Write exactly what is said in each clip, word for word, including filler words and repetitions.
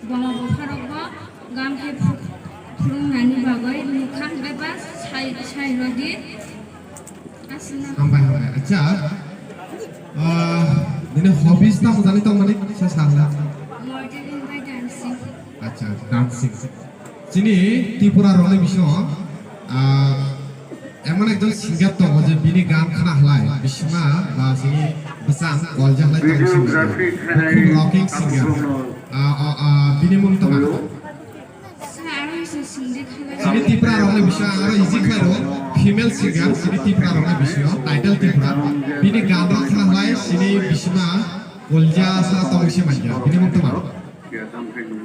Boma bupharokbo gam khe phu-, phurungnani bagwi mwkhang eba sai, sai rwdi. Aswkno. Hambai, hambai. Acha, ah, nini hobbies tamo jani tongmani sa sahla? Modeling bai dancing. Acha, dancing. Chini Tripura rokni bisingo, ah, emon ekjon singer tongo je bini gan khna halai bisima ba chini bwsang kolja halai tongo singer. Videography khwnai khub rocking singer. Takhukno. Ah, ah, ah, bini mung tama. Sir, aro isa singdi khalai. Chini Tripura rokni bisingo aro easy khlai rok female singer chini Tripura rokni bisingo title Tripura. Bini gan rok khna halai chini bisima kolja sa tong si manja. Bini mung tama.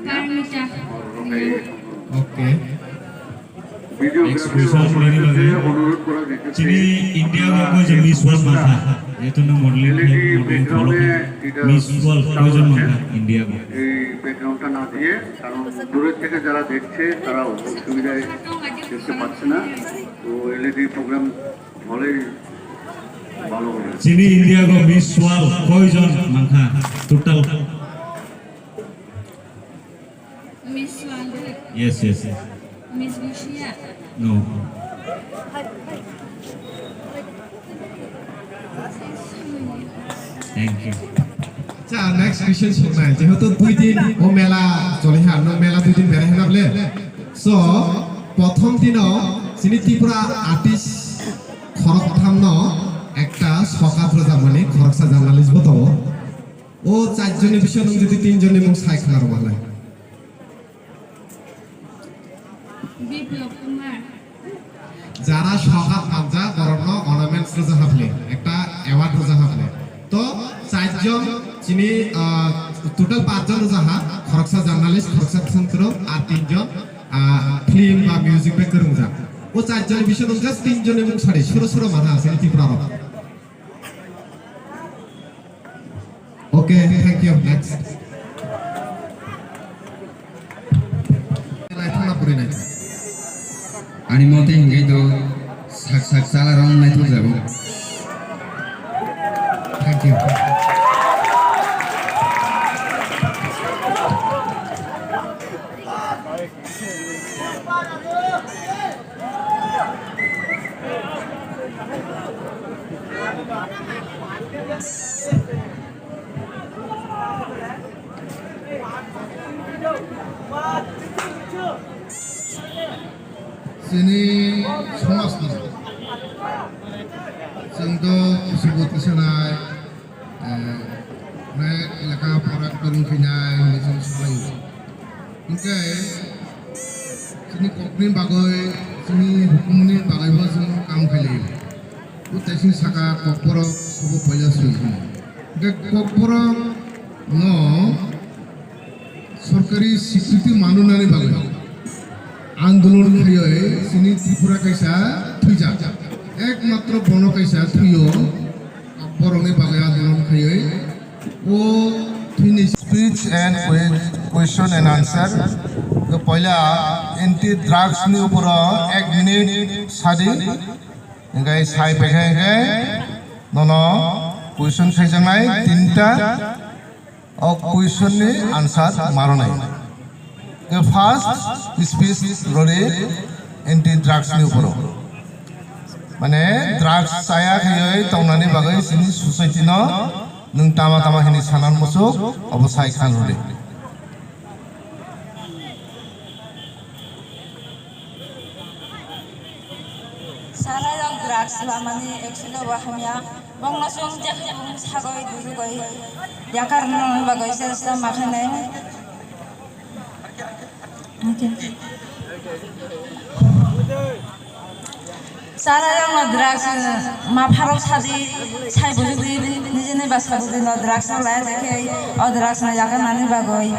Parmita. Okay. Next question, Rini Babu. Chini India go koi jon Miss World mangkha? Jehetu nwng modeling, modeling follow kha. Miss World koi jon mangkha India go? এই ব্যাকগ্রাউন্ডটা না দিয়ে, কারণ দূরের থেকে যারা দেখছে, তারা অসুবিধায় দেখতে পাচ্ছে না। তো এলইডি প্রোগ্রাম হলেই ভালো হবে। Chini India go Miss World koi jon mangkha total? Miss Wangkha. Yes, yes, yes. Miss Gusia. No. Thank you. Acha, next question sunai. Jehetu dui din o mela choli ha, no mela dui din berai hana ble. So, prothom dino chini Tripura artist khorok tham no ekta sokat rwjapmani khoroksa journalist bo tongo. O char jonni bisingo nwng jodi tin jonni mung sai khna rwma lai. Biplab Kumar. Jara sokat hamjak borokno ornaments rwja haphli, ekta award rwja haphli. To char jon chini, ah, total panch jon rwja ha, khoroksa journalist, khoroksa bwswng kwrwng, ar tin jon, ah, film ba music bai kwrwngjak. O char jonni bisingo nwng just tin jonni mung sadi, suro suro mana chini Tripura rok. Okay, thank you. Next. Ani mote hingai do sak sak chala rong naithok jago. Thank you. Chini somajni, chwng to kuchugo tisanai, eh, onek lekha pora kwrwng khainai hinwi chwng salaio. Hinkhe chini kokni bagwi, chini hukumni bagwibo chwng kam khailai. O taising saka kokborok sobo paila swi hino. Hinkhe kokborok no sorkari sikriti manunani bagwi andolon khaiwi chini Tripura kaisa thwijak. Ekmatro bono kaisa thwiyo. Borokni bagwi andolon khaiwi o thwini speech and que-, question and answer. Poila anti drugs ni uporo ek minute sadi, hinkhe sai paikha hinkhe nono question saijaknai tinta. O question ni answer maronai. Ke first speech rori anti drugs ni uporo. Mane drugs chaya khayoi tongnani bagwi chini society no nwng tama tama hini sanan muchuk obo sai khan rori. Sarai rok drugs lamani actually bo hamya. Bongno chwng jephuru sagoi bujugoi yakar nangni bagoi chesta ma khainai. Okay. Sarai rokno drugs ma pharok sadi sai bujugdi nijini basa bujugdi no drugs no laya jekhe o drugs no yakar nani bagoi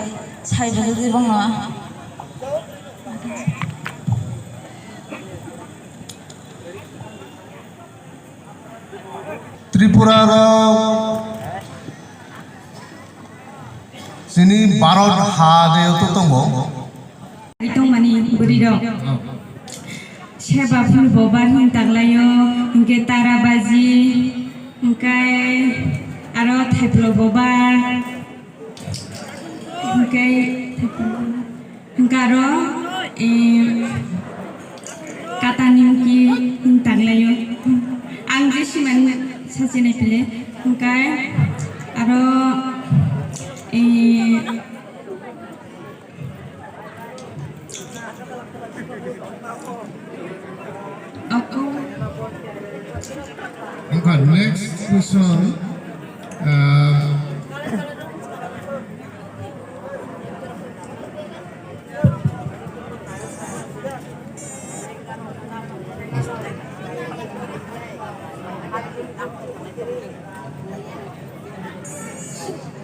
sai bujugdi bongno. Tripura rok chini Bharat ha de to tongo. Tongmani bwrwi rok. Seba phul bobar hin taglaio, hinkhe tara baji, hinkhe aro thaiplo bobar. Hingke, hingke aro, eh, kata nimki hing tanglayo. Ang je siman sachi nai pile, hingke aro, eh, Ako. Okay, next question. Uh,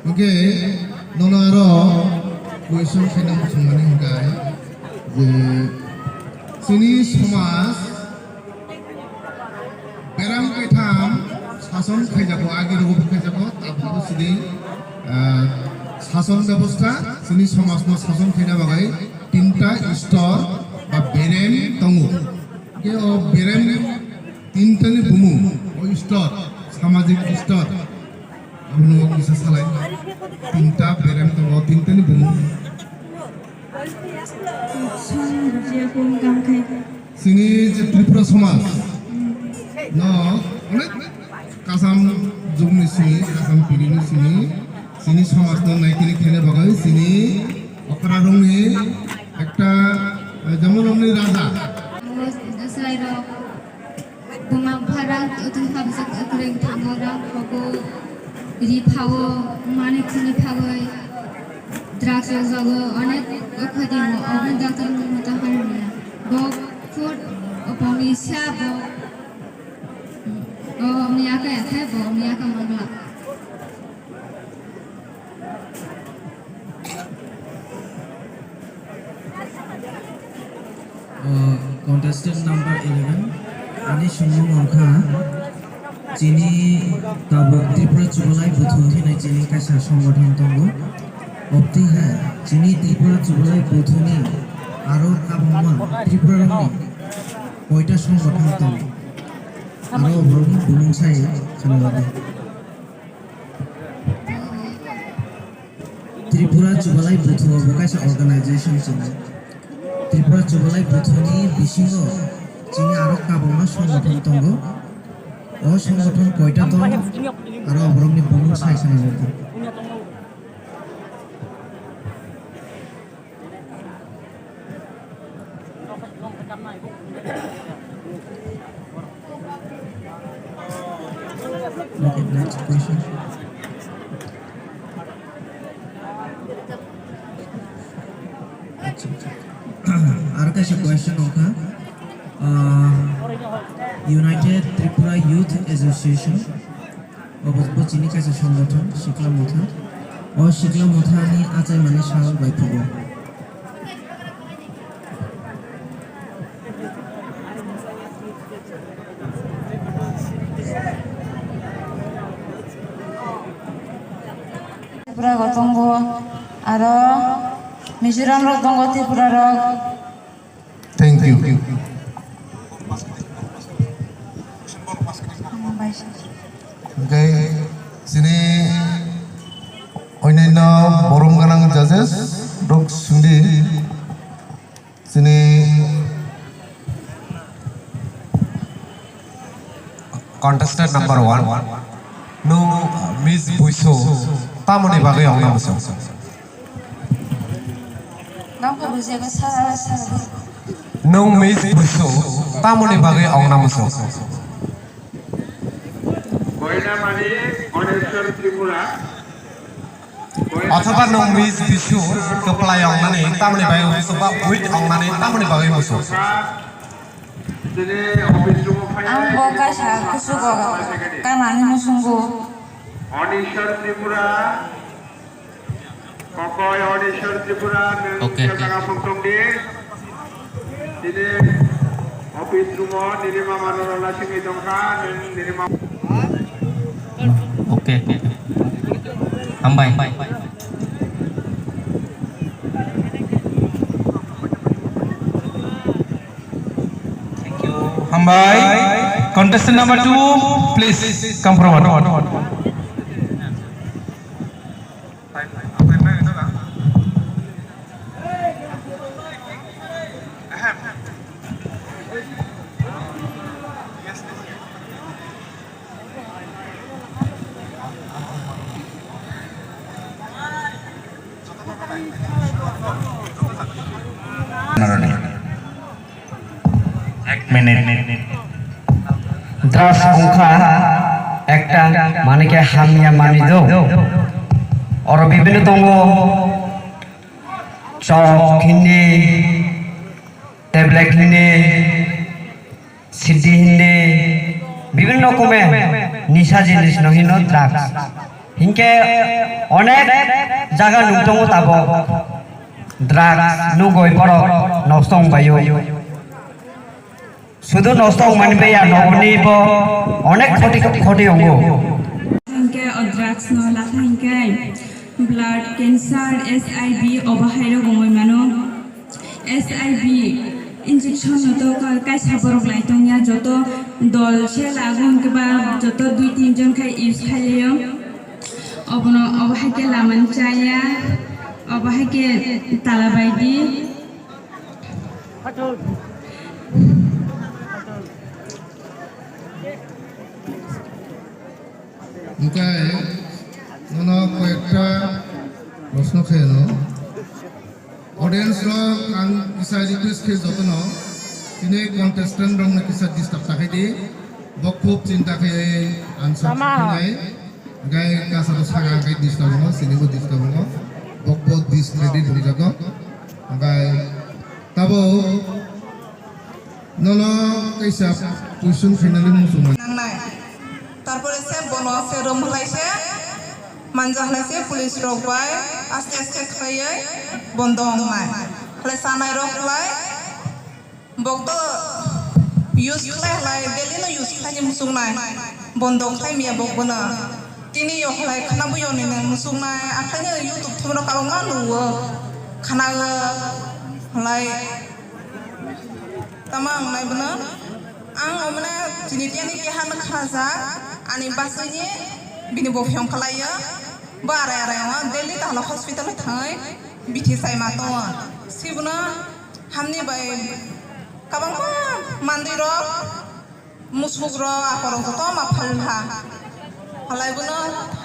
Hwnkhe nono aro question khaina muchungmani hwnkhe je chini somaj beram kaitham sason khaijago, agi rogo bo khaijago, tabukbo chini, ah, sason bebosta chini somajno sason khaina bagwi tinta istor ba berem tongo. Hwnkhe o berem tintani bumung, o istor, samajik istor, abono kisa salai. Tinta berem tongo, tintani bumung. Chini je Tripura somaj no onek kasam jugni simi, kasam pirini simi, chini somajno naikini khaina bagwi chini okrarokni ekta, eh, jemon omni raja. Buma bharang tongthok habjak kwrwng thango, rang khogo, ri phao, manwi khwnwi phagwi, drugs rok jago, onek khati mo, obo doctor ni moto harmya. Bo food opong isa bo, o miya ka ya khai bo miya ka mangla. Uh, contestant number eleven, ani songmung wngkha, chini tabuk Tripura Chubalai Buthu hinwi chini kaisa songgothon tongo. Obtwi hai chini Tripura Chubalai Buthuni aro kabangma Tripurarokni koita songgothon tongo. Aro borokni bumung sai khwnaladi. Tripura Chubalai Buthu bo kaisa organization chini. Tripura Chubalai Buthuni bisingo chini aro kabangma songgothon tongo. O songgothon koita tong aro borokni bumung sai khwnaladi. Okay, next question. Acha, acha. Aro kaisa question wngkha, ah, United Tripura Youth Association. Obo, bo chini kaisa songgothon, Sikla Motha. O Sikla Mothani achaimani sal bai phugo. Tripura rok tongo, aro Mizoram rok tongo, Tripura rok. Thank you. Hwnkhe chini onyaino borom gwnang judges rok swngdi, chini contestant number one, nwng Miss Buiso tamoni bagwi ongna muchung? Nwng Miss Buiso tamoni bagwi ongna muchung? Othoba nwng Miss Buiso kwplai ongnani tamoni bagwi muchung ba weak ongnani tamoni bagwi muchung? Ang bo kaisa kuchugo kanani muchungo. Onishwar Tripura. Kokoi Onishwar Tripura, nwng Okay, okay. Jaga phung tong di. Tini office room o nini mama no rola singwi tongkha, nwng nini mama. Okay. Hambai. Thank you. Hambai. Contestant number two, please come forward. Time, time, time, time. Ek minute. Drugs wngkha ekta, mane khe hamya manwi do. Oro bibhinno tongo, chok hindi, tablet hindi, sidi hindi, bibhinno rokome nisa jinis no hino drugs. Hinkhe onek jaga nuktongo tabok drugs nugoi borok nosto wngbaio. Sudu nosto wngmani baya nogoni bo onek khoti khoti wngo. Hinkhe o drugs no lakha hinkhe blood cancer, H I V obo hai rok wngwi mano. H I V injection no to ka-, kaisa borok lai tongya, joto dol se lago hinkhe ba joto dui tin jon khai use khailio. Obono obo hai khe lamani chaya, obo hai khe tala baidi. Hwnkhe nono koyekta proshno khaiyano. Audience rok ang kisa request khe jotono tini contestant rokno kisa disturb ta khaidi. Bo khub chinta khe answer khainai. Gai kasa to saga khe disturb no, sini bo disturb no. Bo bo discredit hwnjago. Gai tabo nono kaisa question finally muchung man. Nangnai. Tarpore se bono se rom halai se manja halai se police rok bai aste aste khlaiwi bondo wngnai. Halai sanai rok halai bok to use khlai halai daily no use khlai ni muchung nai. Bondo khlai miya bok bono. Tini yo halai khna buyo ni nang muchung nai. Akhai no YouTube thumro kabang ma nuwo. Khna halai. Tamo ang nai bono, ang omne chini tiyani keha no kha jak, ani basui ni bini bo phiyong khalai o, bo arai arai o, Delhi tahlo hospital o thangwi bithi sai ma tongo. Sibono hamni bai kabangma manwi rok, musuk rok, akorok joto ma phal ha. Halai bono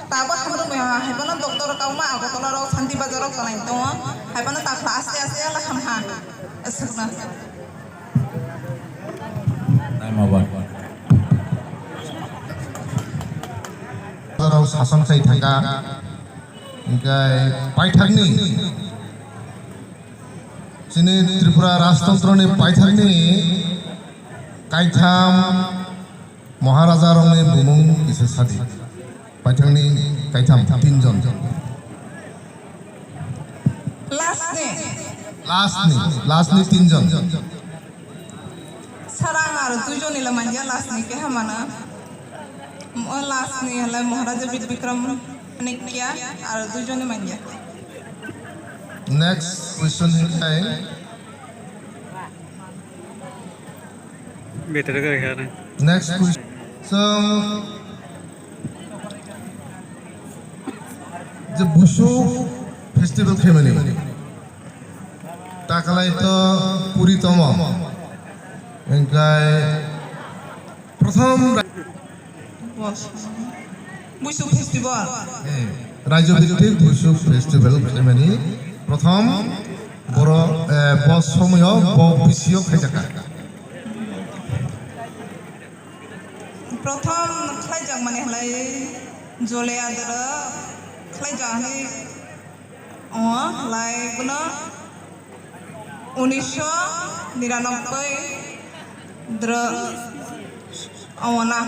tabo hamrwk bai ha, hai bono doctor rok kabangma Agartala rok, Santi Bazar rok kwlai tongo, hai bono takhla aste aste ala ham ha. Aswkna. Time over. Rok sason khai thangkha, hingkhe paithakni chini Tripura Rajtantroni paithakni kaitham Maharaja rokni bumung kisa sadi. Paithakni kaitham, tinjon. Last ni. Last ni, last ni tinjon. Sarang aro duijoni le manya last ni keha mana. O last ni le Maharaja Bir Bikram Manikya aro duijoni manya. Next question hai. Better kare kha na. Next question. So, je Busu festival khaimani. Takalai to puri tomo. Engkai prothom Bos. Busu festival. Eh, Rajyo Bhittik Busu Festival khaimani prothom boro, eh, bo somoyo bo bisio khaijakha. Prothom khlaijak mani halai Jole Adara khlaijak hani o halai bono unisho niranobboi dro o na.